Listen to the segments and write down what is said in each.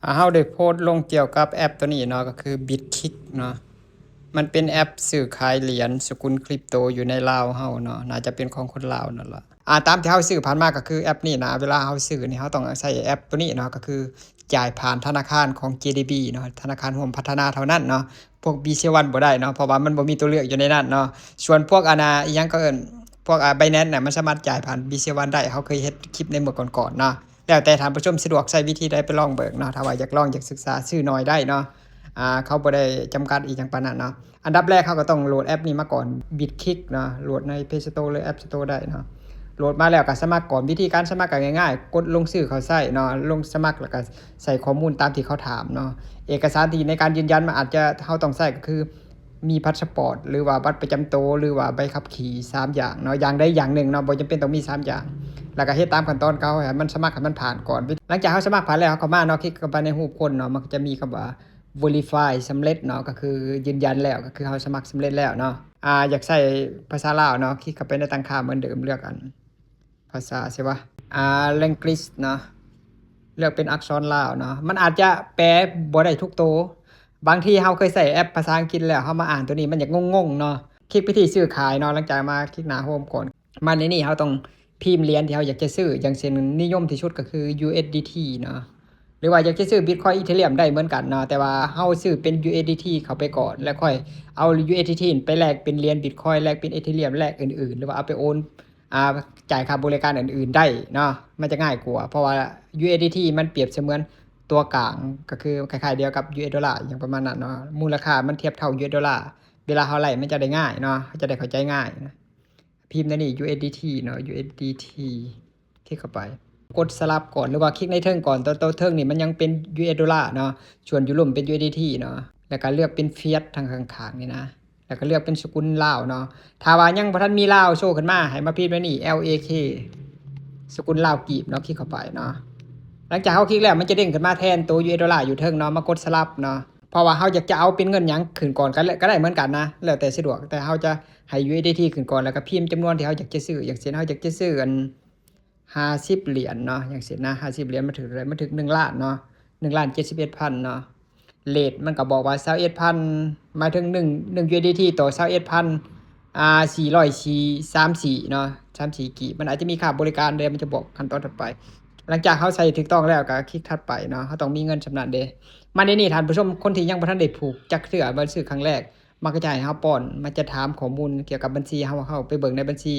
ອ່າ ເຮົາໄດ້ໂພສລົງກ່ຽວກັບແອັບໂຕນີ້ເນາະ ກໍຄື Bitkick ເນາະ. ມັນເປັນແອັບຊື້ຂາຍຫຼຽນສະກຸນຄຣິບໂຕຢູ່ໃນລາວເຮົາເນາະ, ໜ້າຈະເປັນຂອງຄົນລາວນັ້ນລະ. ອ່າ ຕາມທີ່ເຮົາຊື້ຜ່ານມາກໍຄືແອັບນີ້ນະ, ເວລາເຮົາຊື້ນີ້ ເຮົາຕ້ອງໃຊ້ແອັບໂຕນີ້ເນາະ, ກໍຄືຈ່າຍຜ່ານທະນາຄານຂອງ ເຈ ດີ ບີ ເນາະ, ທະນາຄານຮ່ວມພັດທະນາເທົ່ານັ້ນເນາະ. ພວກ BCEL One ບໍ່ໄດ້ເນາະ, ເພາະວ່າມັນບໍ່ມີຕົວເລືອກຢູ່ໃນນັ້ນເນາະ. ສ່ວນພວກ ອັນນ່າ ອີ່ຫຍັງກໍເອີ້ນ ພວກ ອ່າ Binance ນະ ມັນສາມາດຈ່າຍຜ່ານ BCEL One ໄດ້, ເຮົາເຄີຍເຮັດຄລິບໃນເມື່ອກ່ອນໆເນາະ. ແລ້ວແຕ່ທ່ານຜູ້ຊົມສະດວກໃຊ້ວິທີໃດໄປລອງເບິ່ງເນາະ. ຖ້າວ່າຢາກລອງ ຢາກສຶກສາ ຊື້ໜ້ອຍໄດ້ເນາະ, ອ່າ ເຂົາບໍ່ໄດ້ຈຳກັດອີ່ຫຍັງປານນັ້ນເນາະ. ອັນດັບແລກເຮົາກໍຕ້ອງໂຫຼດແອັບນີ້ມາກ່ອນ Bitkick ເນາະ, ໂຫຼດໃນ Play Store ຫຼື App Store ໄດ້ເນາະ. ໂຫຼດມາແລ້ວກໍສະໝັກກ່ອນ. ວິທີການສະໝັກກໍງ່າຍໆ, ກົດລົງຊື່ເຂົ້າໃຊ້ເນາະ, ລົງສະໝັກແລ້ວກໍໃສ່ຂໍ້ມູນຕາມທີ່ເຂົາຖາມເນາະ. ເອກະສານທີ່ໃນການຢືນຢັນມັນອາດຈະ ເຮົາຕ້ອງໃຊ້ກໍຄື ມີພາສະປອດ ຫຼືວ່າບັດປະຈຳໂຕ ຫຼືວ່າໃບຂັບຂີ່ ສາມຢ່າງເນາະ, ຢ່າງໃດຢ່າງໜຶ່ງເນາະ, ບໍ່ຈຳເປັນຕ້ອງມີສາມຢ່າງ. ແລ້ວກໍເຮັດຕາມຂັ້ນຕອນເຂົາໃຫ້ມັນສະໝັກໃຫ້ມັນຜ່ານກ່ອນ. ຫຼັງຈາກເຮົາສະໝັກຜ່ານແລ້ວ ເຮົາກໍມາເນາະ, ຄລິກເຂົ້າໄປໃນຮູບຄົນເນາະ, ມັນກໍຈະມີຄຳວ່າ Verify ສຳເລັດເນາະ, ກໍຄືຢືນຢັນແລ້ວ, ກໍຄືເຮົາສະໝັກສຳເລັດແລ້ວເນາະ. ອາ ຢາກໃຊ້ພາສາລາວເນາະ, ຄລິກເຂົ້າໄປໃນຕັ້ງຄ່າເໝືອນເດີມ, ເລືອກອັນ ພາສາໃຊ່ວະ ອ່າ language ເນາະ, ເລືອກເປັນອັກສອນລາວເນາະ. ມັນອາດຈະແປບໍ່ໄດ້ທຸກໂຕ, ບາງທີເຮົາເຄີຍໃຊ້ແອັບພາສາອັງກິດແລ້ວ ເຮົາມາອ່ານໂຕນີ້ມັນຢາກງົງໆເນາະ. ຄລິກໄປທີ່ຊື້ຂາຍເນາະ, ຫຼັງຈາກມາຄລິກໜ້າໂຮມກ່ອນ. ມາໃນນີ້ເຮົາຕ້ອງພິມຫຼຽນທີ່ເຮົາຢາກຈະຊື້, ຢ່າງເຊັ່ນນິຍົມທີ່ສຸດກໍຄື USDT ເນາະ, ຫຼືວ່າຢາກຈະຊື້ Bitcoin Ethereum ໄດ້ເໝືອນກັນເນາະ, ແຕ່ວ່າເຮົາຊື້ເປັນ USDT ເຂົ້າໄປກ່ອນ ແລ້ວຄ່ອຍເອົາ USDT ໄປແລກເປັນຫຼຽນ Bitcoin ແລກເປັນ Ethereum ແລກອື່ນໆ ຫຼືວ່າເອົາໄປໂອນ ອ່າ ຈ່າຍຄ່າບໍລິການອື່ນໆໄດ້ເນາະ, ມັນຈະງ່າຍກວ່າ. ເພາະວ່າ USDT ມັນປຽບສະເໝືອນຕົວກາງ, ກໍຄືຄ້າຍໆດຽວກັບ US ໂດລາ ອີ່ຫຍັງປະມານນັ້ນເນາະ, ມູນລະຄ່າມັນທຽບເທົ່າ US ໂດລາ. ເວລາເຮົາໄລ່ມັນຈະໄດ້ງ່າຍເນາະ, ເຮົາຈະໄດ້ເຂົ້າໃຈງ່າຍນະ. ພິມໃນນີ້ USDT ເນາະ, USDT ຄລິກເຂົ້າໄປ, ກົດສະຫຼັບກ່ອນ ຫຼືວ່າຄລິກໃນເທິງກ່ອນ. ໂຕ ໂຕເທິງນີ້ມັນຍັງເປັນ US ໂດລາເນາະ, ສ່ວນຢູ່ລຸ່ມເປັນ USDT ເນາະ, ແລ້ວກໍເລືອກເປັນ Fiat ທາງຂ້າງໆນີ້ນະ. ແລ້ວກໍເລືອກເປັນສະກຸນລາວເນາະ. ຖ້າວ່າຍັງບໍ່ທັນມີລາວໂຊຂຶ້ນມາ ໃຫ້ມາພິມໄວ້ນີ້ LAK ສະກຸນລາວກີບເນາະ, ຄລິກເຂົ້າໄປເນາະ. ຫຼັງຈາກເຮົາຄລິກແລ້ວ ມັນຈະເດ້ງຂຶ້ນມາແທນໂຕ US ໂດລາຢູ່ເທິງເນາະ, ມາກົດສະຫຼັບເນາະ. ເພາະວ່າເຮົາຢາກຈະເອົາເປັນເງິນຫຍັງຂຶ້ນກ່ອນກໍ ກໍໄດ້ເໝືອນກັນນະ, ແລ້ວແຕ່ສະດວກ, ແຕ່ເຮົາຈະໃຫ້ USDT ຂຶ້ນກ່ອນ ແລ້ວກໍພິມຈຳນວນທີ່ເຮົາຢາກຈະຊື້. ຢ່າງເຊັ່ນເຮົາຢາກຈະຊື້ອັນ ຫ້າສິບຫຼຽນເນາະ, ຢ່າງເຊັ່ນນະ ຫ້າສິບຫຼຽນ ມັນຖືກເທົ່າໃດ? ມັນຖືກໜຶ່ງລ້ານເນາະ, ໜຶ່ງລ້ານເຈັດສິບເອັດພັນເນາະ. ເຣດມັນກໍບອກວ່າຊາວເອັດພັນ ໝາຍເຖິງໜຶ່ງ ໜຶ່ງ USDT ຕໍ່ຊາວເອັດພັນ ອ່າ ສີ່ຮ້ອຍສາມສິບເນາະ, ສາມສິບກີບ. ມັນອາດຈະມີຄ່າບໍລິການເດ້, ມັນຈະບອກຂັ້ນຕອນຖັດໄປ. ຫຼັງຈາກເຮົາໃສ່ຖືກຕ້ອງແລ້ວ ກໍຄລິກຖັດໄປເນາະ, ເຮົາຕ້ອງມີເງິນສ່ຳນັ້ນເດ້. ມາໃນນີ້ທ່ານຜູ້ຊົມ ຄົນທີ່ຍັງບໍ່ທັນໄດ້ຜູກຈັກເທື່ອ ບໍ່ໄດ້ຊື້ຄັ້ງແລກ ມັນກໍຈະໃຫ້ເຮົາປ້ອນ, ມັນຈະຖາມຂໍ້ມູນກ່ຽວກັບບັນຊີເຮົາ, ເຮົາໄປເບິ່ງໃນບັນຊີ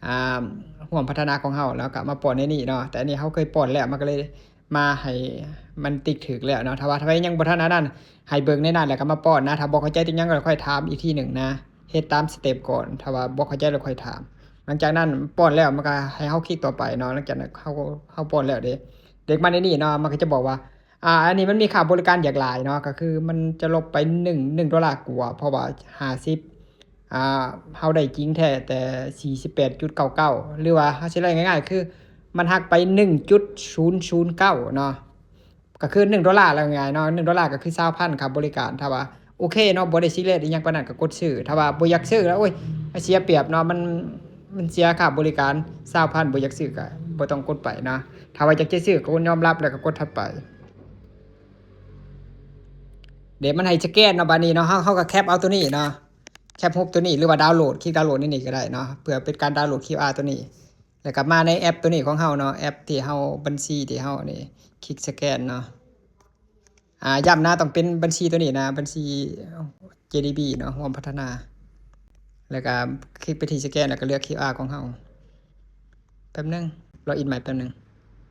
ອ່າ ຮ່ວມພັດທະນາຂອງເຮົາ ແລ້ວກໍມາປ້ອນໃນນີ້ເນາະ. ແຕ່ອັນນີ້ເຮົາເຄີຍປ້ອນແລ້ວ ມັນກໍເລີຍມາໃຫ້ມັນຕິກຖືກແລ້ວເນາະ. ຖ້າວ່າໃຜຍັງບໍ່ທັນອັນນັ້ນ ໃຫ້ເບິ່ງໃນນັ້ນ ແລ້ວກໍມາປ້ອນນະ. ຖ້າບໍ່ເຂົ້າໃຈອີ່ຫຍັງ ກໍຄ່ອຍຖາມອີກທີໜຶ່ງນະ, ເຮັດຕາມສະເຕັບກ່ອນ. ຖ້າວ່າບໍ່ເຂົ້າໃຈ ແລ້ວຄ່ອຍຖາມ. ຫຼັງຈາກນັ້ນປ້ອນແລ້ວ ມັນກໍໃຫ້ເຮົາຄລິກຕໍ່ໄປເນາະ. ຫຼັງຈາກນັ້ນເຮົາ ເຮົາປ້ອນແລ້ວເດ້, ເດັກມາໃນນີ້ເນາະ, ມັນກໍຈະບອກວ່າ ອ່າ ອັນນີ້ມັນມີຄ່າບໍລິການຢາກຫຼາຍເນາະ, ກໍຄືມັນຈະລົບໄປໜຶ່ງ ໜຶ່ງໂດລາກວ່າ, ເພາະວ່າຫ້າສິບ ອ່າ ເຮົາໄດ້ຈິງແທ້ແຕ່ສີ່ສິບແປດຈຸດເກົ້າເກົ້າ ຫຼືວ່າເຮົາຊິໄລ່ງ່າຍໆ ຄືມັນຫັກໄປໜຶ່ງຈຸດສູນສູນເກົ້າເນາະ, ກໍຄືໜຶ່ງໂດລາ ເວົ້າງ່າຍໆເນາະ, ໜຶ່ງໂດລາກໍຄືຊາວພັນຄ່າບໍລິການ. ຖ້າວ່າໂອເຄເນາະ, ບໍ່ໄດ້ຊີຣຽສອີ່ຫຍັງປານນັ້ນ ກໍກົດຊື້. ຖ້າວ່າບໍ່ຢາກຊື້ແລ້ວ ໂອ້ຍ ເສຍປຽບເນາະ, ມັນ ມັນເສຍຄ່າບໍລິການຊາວພັນ ບໍ່ຢາກຊື້ກໍບໍ່ຕ້ອງກົດໄປເນາະ. ຖ້າວ່າຢາກຈະຊື້ກໍຍອມຮັບ ແລ້ວກໍກົດຖັດໄປ. ເດ ມັນໃຫ້ສະແກນເນາະ, ບາດນີ້ເນາະ ເຮົາ ເຮົາກໍແຄັບເອົາໂຕນີ້ເນາະ, ແຄັບຮູບໂຕນີ້ ຫຼືວ່າດາວໂຫຼດ, ຄລິກດາວໂຫຼດໃນນີ້ກໍໄດ້ເນາະ, ເພື່ອເປັນການດາວໂຫຼດ ຄິວອາ ໂຕນີ້. ແລ້ວກໍມາໃນແອັບໂຕນີ້ຂອງເຮົາເນາະ, ແອັບທີ່ເຮົາ ບັນຊີທີ່ເຮົານີ້ ຄລິກສະແກນເນາະ. ອ່າ ຢ້ຳນະ ຕ້ອງເປັນບັນຊີໂຕນີ້ນະ, ບັນຊີ ເຈ ດີ ບີ ເນາະ, ຮ່ວມພັດທະນາ. ແລ້ວກໍຄລິກໄປທີ່ສະແກນ ແລ້ວກໍເລືອກ ຄິວອາ ຂອງເຮົາ. ແປັບໜຶ່ງ, ລັອກອິນໃໝ່ແປັບໜຶ່ງ,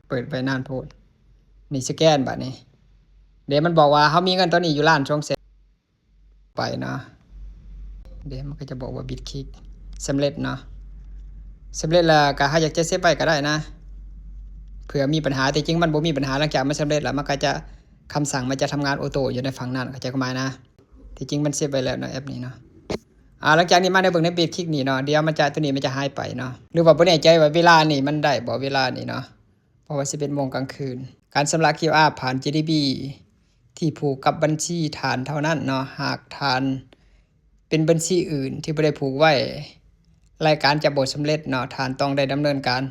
ເປີດໄວ້ນານໂພດ. ນີ້ສະແກນບາດນີ້. ເດ ມັນບອກວ່າເຮົາມີເງິນຕອນນີ້ຢູ່ລ້ານສອງແສນ ໄປເນາະ. ເດ ມັນກໍຈະບອກວ່າ Bitkick ສຳເລັດເນາະ, ສຳເລັດແລ້ວກໍ ເຮົາຢາກຈະເຊບໄວ້ກໍໄດ້ນະ ເຜື່ອມີບັນຫາ. ແຕ່ຈິງມັນບໍ່ມີບັນຫາ, ຫຼັງຈາກມັນສຳເລັດແລ້ວ ມັນກໍຈະ ຄຳສັ່ງມັນຈະທຳງານໂອໂຕຢູ່ໃນຝັ່ງນັ້ນ, ເຂົ້າໃຈຄວາມໝາຍນະ. ທີ່ຈິງມັນເຊບໄວ້ແລ້ວເນາະ ແອັບນີ້ເນາະ. ອ່າ ຫຼັງຈາກນີ້ມາໃນເບິ່ງໃນ Bitkick ນີ້ເນາະ, ດຽວມັນຈະ ໂຕນີ້ມັນຈະຫາຍໄປເນາະ, ຫຼືວ່າບໍ່ແນ່ໃຈວ່າເວລານີ້ມັນໄດ້ບໍ່, ເວລານີ້ເນາະ. ເພາະວ່າສິບເອັດໂມງກາງຄືນ. ການຊຳລະ ຄິວອາ ຜ່ານ ເຈ ດີ ບີ ທີ່ຜູກກັບບັນຊີທ່ານເທົ່ານັ້ນເນາະ. ຫາກທ່ານເປັນບັນຊີອື່ນທີ່ບໍ່ໄດ້ຜູກໄວ້, ລາຍການຈະບໍ່ສຳເລັດເນາະ, ທ່ານຕ້ອງໄດ້ດຳເນີນການ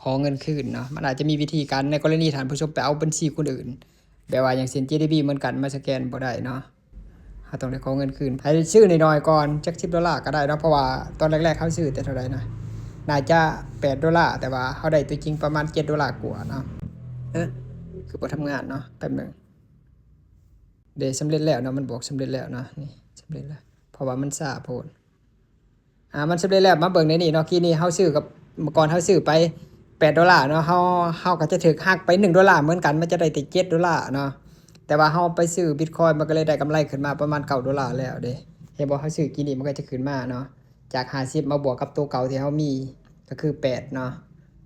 ຂໍເງິນຄືນເນາະ. ມັນອາດຈະມີວິທີການໃນກໍລະນີທ່ານຜູ້ຊົມໄປເອົາບັນຊີຄົນອື່ນ ແບບວ່າຢ່າງເຊັ່ນ ເຈດີບີ ເໝືອນກັນ ມາສະແກນບໍ່ໄດ້ເນາະ ເຮົາຕ້ອງໄດ້ຂໍເງິນຄືນ. ໃຫ້ຊື້ໜ້ອຍໆກ່ອນ ຈັກສິບໂດລາກໍໄດ້ເນາະ ເພາະວ່າຕອນແລກໆເຮົາຊື້ແຕ່ເທົ່າໃດນະ ໜ້າຈະແປດໂດລາ ແຕ່ວ່າເຮົາໄດ້ຕົວຈິງປະມານເຈັດໂດລາກວ່າເນາະ. ເອີ ຄືບໍ່ທຳງານເນາະ ແປັບໜຶ່ງ. ເດ ສຳເລັດແລ້ວເນາະ ມັນບອກສຳເລັດແລ້ວເນາະ ນີ້ສຳເລັດແລ້ວ ເພາະວ່າມັນຊ້າໂພດ. ອ່າ ມັນສຳເລັດແລ້ວ ມາເບິ່ງໃນນີ້ເນາະ ກີ້ນີ້ເຮົາຊື້ກັບ ເມື່ອກ່ອນເຮົາຊື້ໄປແປດໂດລາເນາະ ເຮົາ ເຮົາກໍຈະຖືກຫັກໄປໜຶ່ງໂດລາເໝືອນກັນ ມັນຈະໄດ້ແຕ່ເຈັດໂດລາເນາະ ແຕ່ວ່າເຮົາໄປຊື້ບິດຄອຍ ມັນກໍເລີຍໄດ້ກຳໄລຂຶ້ນມາປະມານເກົ້າໂດລາແລ້ວເດ້. ເຫັນບໍ່ ເຮົາຊື້ກີ້ນີ້ ມັນກໍຈະຂຶ້ນມາເນາະ ຈາກຫ້າສິບມາບວກກັບໂຕເກົ່າທີ່ເຮົາມີ ກໍຄືແປດເນາະ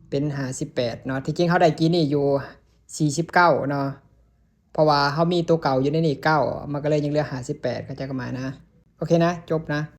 ເປັນຫ້າສິບແປດເນາະ. ທີ່ຈິງເຮົາໄດ້ກີ້ນີ້ຢູ່ສີ່ສິບເກົ້າເນາະ ເພາະວ່າເຮົາມີໂຕເກົ່າຢູ່ໃນນີ້ເກົ້າ ມັນກໍເລີຍຍັງເຫຼືອຫ້າສິບແປດ ເຂົ້າໃຈຄວາມໝາຍນະ. ໂອເຄນະ ຈົບນະ.